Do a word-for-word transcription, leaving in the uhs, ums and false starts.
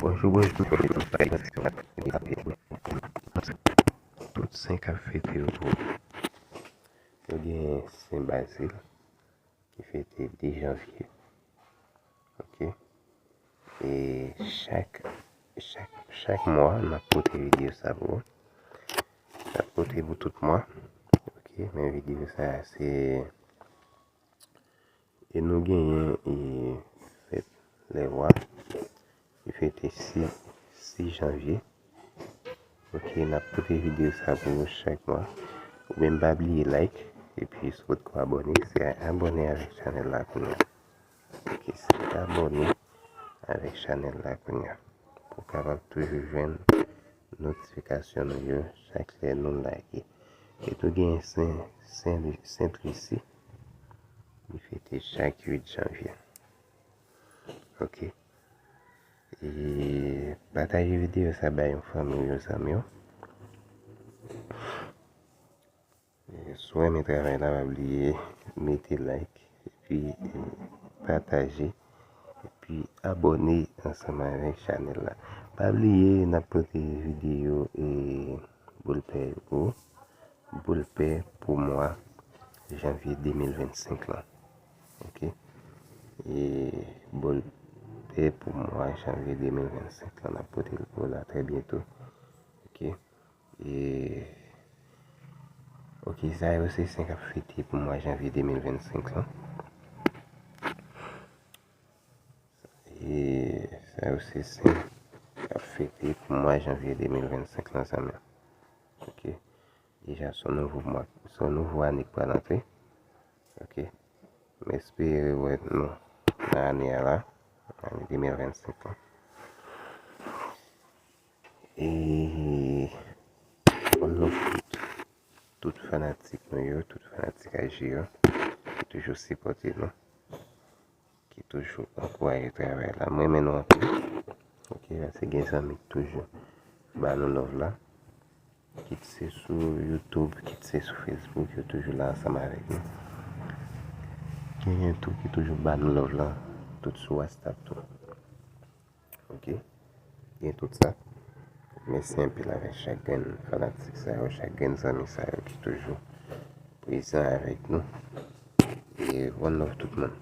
Bonjou, bonjou. Tout sen k ap fete yo tou. Nou gen Sen Bazil ki fete de janvye. Ok. E chak, chak, chak mwa, n ap pote videyo sa pou ou. N ap pote pou tout mwa. Ok, men videyo sa, se E nou genyen e fèt Lèwa ki fete sis, sis janvye. Ok, n ap pote videyo sa pou nou chak mwa. Ou menm pa bliye like, epi si w potko abòne, se abòne avèk chanèl la kounye a. Ok, se abòne avèk chanèl la kounye a. Pou w kapab toujou jwenn notifikasyon nou yo chak lè nou lage. E tou gen Sen, Sen, Sent Lisi. Li fete chak uit janvye. Ok. E pataje videyo sa bay yon fanmi w, yon zanmi w. E si w renmen travay la, pa bliye mete like, epi e, pataje, epi abòne ansanm avèk chanèl la. Pa bliye, n ap pote videyo e boul pè yo pou ou. Boul pè pou mwa janvye de mil vennsenk lan. Ok. E boul pè pou mwa janvye de mil vennsenk lan, n ap pote l pou ou la trè byento. Ok. E ok, sa yo se sen k ap fete pou mwa janvye de mil vennsenk lan. E sa yo se sen k ap fete pou mwa janvye de mil vennsenk lan, zanmi. Ok. Deja, se yon nouvo mwa, se yon nouvo ane k pral antre. Ok. M espere wè nou nan ane a la, ane de mil vennsenk lan. E one love pou tout, tout fanatik nou yo, tout fanatik A J yo, ki toujou sipòte nou, ki toujou ankouraje travay la. M renmen nou anpil. Ok, paske gen zanmi ki toujou ba nou love la. Kit se sou YouTube, kit se sou Facebook, yo toujou la ansanm avèk nou. Genyen tou ki toujou ba nou love la, tout sou WhatsApp tou. Ok. Gen tout sa. Mèsi anpil avèk chak grenn fanatik sa yo, chak grenn zanmi sa yo ki toujou prezan avèk nou. E one love tout moun.